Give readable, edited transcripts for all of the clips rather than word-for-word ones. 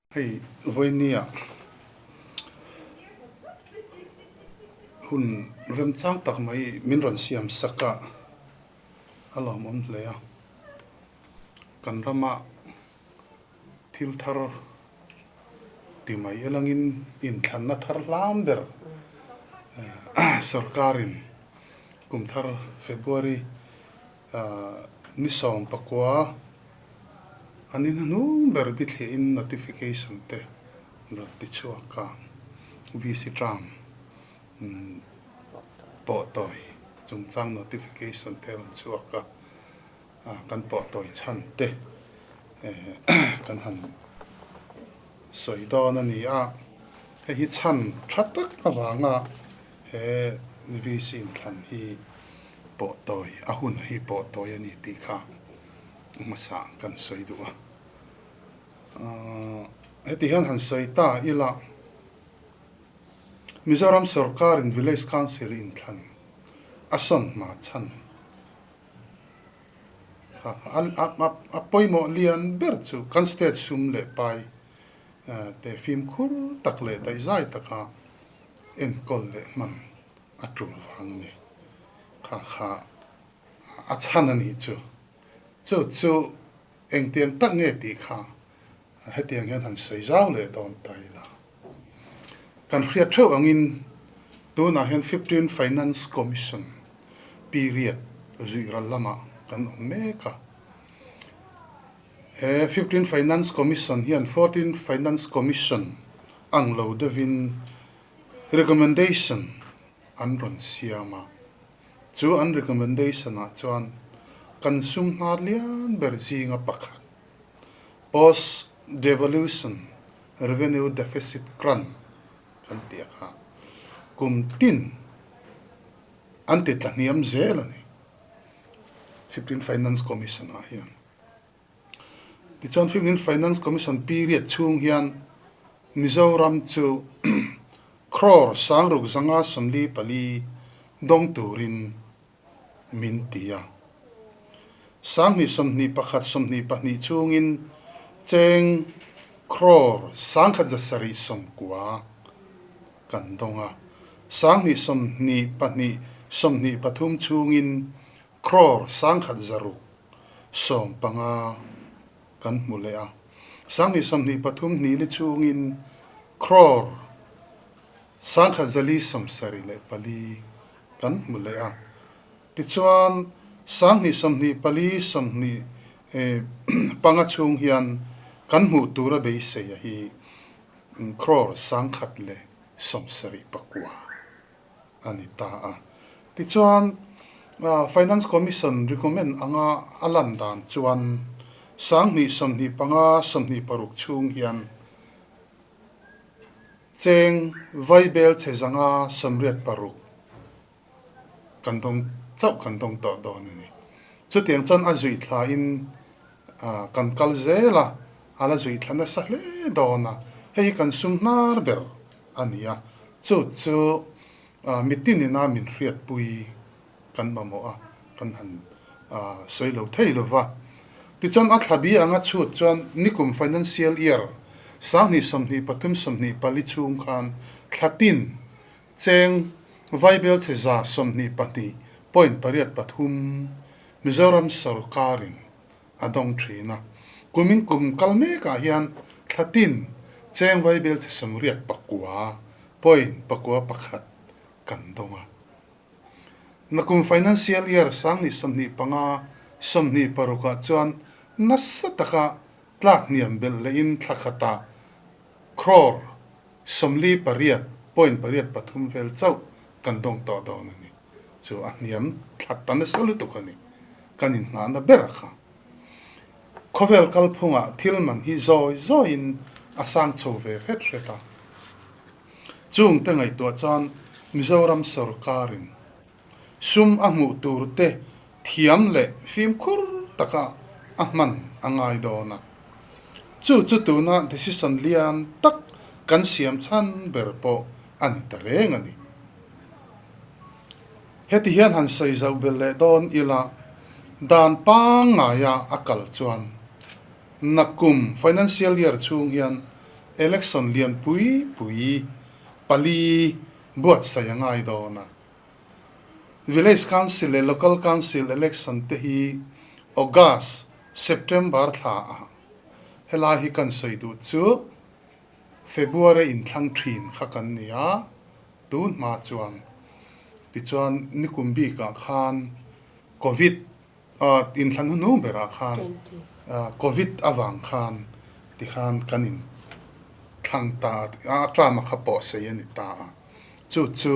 Hei vawinia hun remchang tak mai min rawn siam sak a, a lawmawm hle a. Kan rama thil thar ti mai elangin inthlanna thar hlam ber sorkarin kum thar February Ni 19 an in hnung ber bithliahin notification te rawn ti chhuak a, VC term pawh tawi chungchang notification te rawn chhuak a, kan pawh tawi chhan te kan han sawi dawn a ni a, hei hi chhan tha tak avanga he VC inthlan hi pawh tawi, a hun hi pawh tawi a ni tih kha hmasa kan sawi duh a. Heti hian han sawi ta ila, Mizoram sorkarin Village Council inthlan a sawn hma chhan kha a pawimawh lian ber chu kan state sum leh pai te fimkhur tak leh daihzai taka enkawl leh hman a tul vang a ni. Kha kha a chhan a nih chu. Chu chu engtiang tak nge tih kha hetiang hian han sawi zau leh dawn ta ila. Kan hriat theuh angin tunah hian Fifteen Finance Commission period zuih ral lamah kan awm mek a. He Fifteen Finance Commission hian Fourteen Finance Commission ang lo deuhin Recommendation an rawn siam a, chu an recommendation ah chuan kan sum hnar lian ber zinga pakhat, Post Devolution Revenue Deficit Grant kan tih a kha kum tin an ti tla hniam zel a ni, Fifteen Finance Commission ah hian. Tichuan Fifteen Finance Commission period chhung hian Mizoram chu crore 6544 dawng turin min ti a. 2021 22 chhungin cheng crore 1790 kan dawng a. 2022 23 chhungin crore 1650 kan hmu leh a. 2023 hnili chhungin crore 1474 kan hmu leh a. Tichuan, 2024 25 chhung hian kan hmuh tura beisei a hi crore 179 a ni ta a. Tichuan, Finance Commission recommend anga a lan dan chuan 2025 26 chhung hian cheng vaibel chhe zanga 86 kan dawng chauh kan dawng tawh dawn a ni. Chutiang chuan a zui thlain kan kal zel a, a la zui thla nasa hle dawn a, hei hi kan sum hnar ber a ni a, chu chu mitin ina min hriatpui kan mamawh a, kan han sawi lo thei lo va. Tichuan a thla bi anga chhut chuan nikum financial year 2023 24 chhung khan thla tin cheng vaibelchhe 22.83 Mizoram sorkarin a dawng thin a. Kumin kum kal mekah hian thla tin cheng vaibelchhe 89.91 kan dawng a. Nakum financial year 2025 26 ah chuan nasa taka tlak hniam belh lehin thla khatah crore 48.83 vel chauh kan dawng tawh dawn a ni. Chu a hniam thla ta nasa lutuk a ni. Kan inngahna ber a kha. Khawvel kalphungah thil man hi zawi zawiin a sang chho ve hret hret a. Chungte ngaihtuah chuan Mizoram sorkarin sum a hmuh tur te thiam leh fimkhur taka a hman a ngai dawn a. Chu chu tuna decision lian tak kan siam chhan ber pawh a ni ta reng a ni. Heti hian han sawi zauh belh leh dawn ila, dan pangngaia a kal chuan nakum financial year chhung hian. Election lian pui pui pali buatsaih a ngai dawn a. Village Council leh Local Council Election te hi August, September thla ah helai hi kan sawi duh chu February inthlang thin kha kan ni a, tun hma chuan tichuan nikum bikah khan Covid Inthlan hnu berah khan Covid avang khan tikhan kan inthlang ta a, a term a kha pawh sei a ni ta a. Chu chu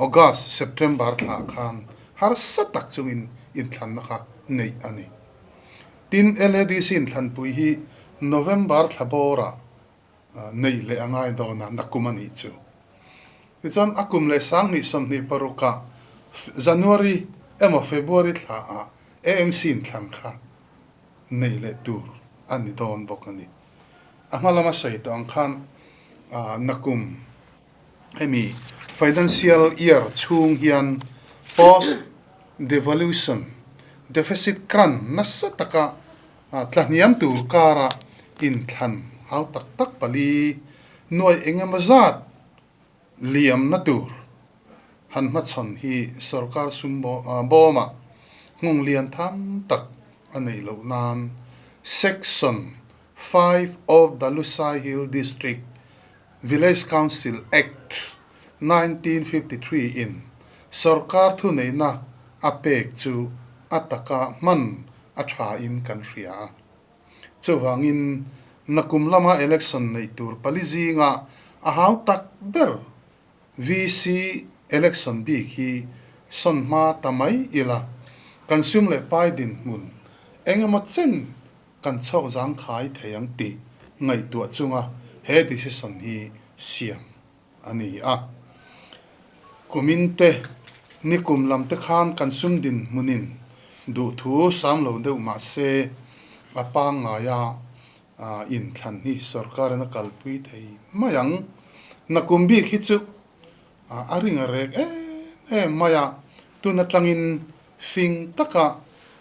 August, September thlah khan harsa tak chungin inthlanna kha neih a ni. Tin, LADC inthlanpui hi November thla bawrah neih leh a ngai dawn a, nakum a nih chu. Tichuan a kum leh 2026 ah January emaw February thla ah AMC in thlan kha neih leh tur a ni dawn bawk a ni. A hma lama sawi tawh ang khan nakum hemi financial year chhung hian post devolution deficit kran nasa taka Tlahniam tur kara inthlan hau tak tak pali nuai eng emaw zat liamna tur han hmachhawn hi sorkar sum bawmah nghawng lian tham tak a neih loh nan Section 5 of the Lushai Hill District Village Council Act, 1953 in sorkar thuneihna a pek chu a taka hman a tha in kan hria a. Chuvangin nakum lama election neih tur pali zinga a hau tak ber VC election bik hi sawn hma ta mai ila kan sum leh pai dinhmun eng emaw chen kan chhawk zangkhai thei ang tih ngaihtuah chunga he decision hi siam a ni a. Kumin te, nikum lam te khan kan sum dinhmunin duhthu sam lo deuh mah se a pangngaia inthlan hi sorkarin a kalpui thei mai ang. Nakum bik hi chu a ring a rek em em mai a, tun atangin fing taka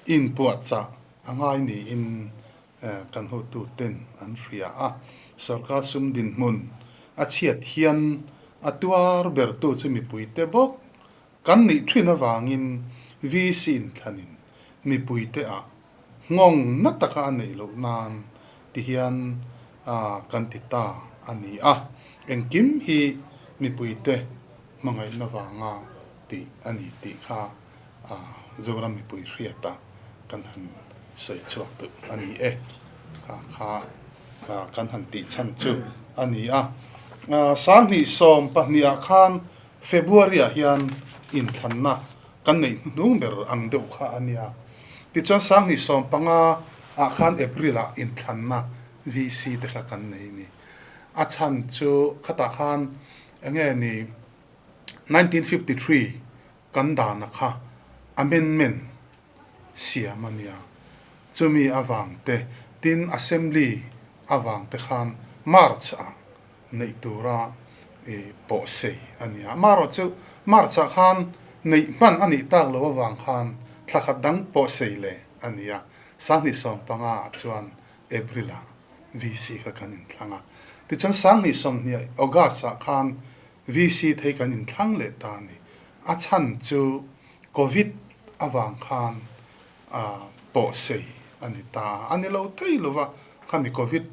inpuahchah a ngai niin Kan hotuten an hria a, sorkar sum dinhmun a chhiat hian a tuar bertu chu mipuite bawk kan nih thin avangin VC inthlanin mipuite ah nghawng na taka a neih loh nan ti hian kan ti ta a ni a, engkim hi mipuite hmangaihna vanga tih a ni tih kha Zoram mipui hriata kan han sawi chhuak duh a ni e. Kha kha kan han tih chhan chu a ni a. 2012 ah khan February ah hian inthlanna kan neih hnuhnung ber ang deuh kha a nia. Tichuan 2015 ah khan April ah inthlanna VC te kha kan nei a ni. A chhan chu khatah khan enge ni 1953 Kan dana kha amendment siam a nia, chumi avang te, tin Assembly avang te khan March ah neih tura pawh sei a nia. Amaherawh chu March ah khan neih hman a nih tak loh avang khan thla khat dang pawh sei leh a nia. 2015 ah chuan April ah VC kha kan inthlang a. Tichuan 2020 August ah khan VC thei kan inthlang leh ta a ni. A chhan chu Covid avang khan pawh sei a ni ta a. A ni lo thei lo va, khami Covid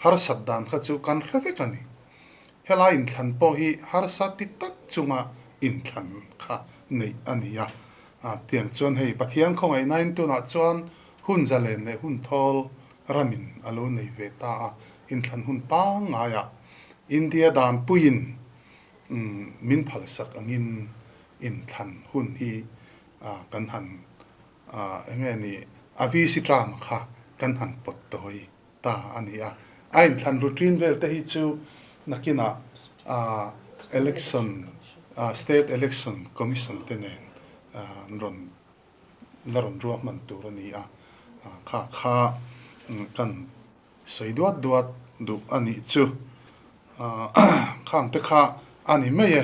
harsat dan kha chu kan hre vek a ni. Helai inthlan pawh hi harsa ti tak chunga inthlan kha neih a ni a. Tiang chuan hei Pathian khawngaihnain tunah chuan hun zalen leh hun thawl ramin a lo nei ve ta a, inthlan hun pangngaiah India danpuiin min phalsak angin inthlan hun hi kan han eng nge ni a VC term kha kan han pawt tawi ta a ni a. A inthlan routine vel te hi chu nakinah election state election commission te nen an rawn la rawn ruahman tur a ni a, kha kha kan Sawi duat duat duh a nih chu. Khang te kha a ni mai e.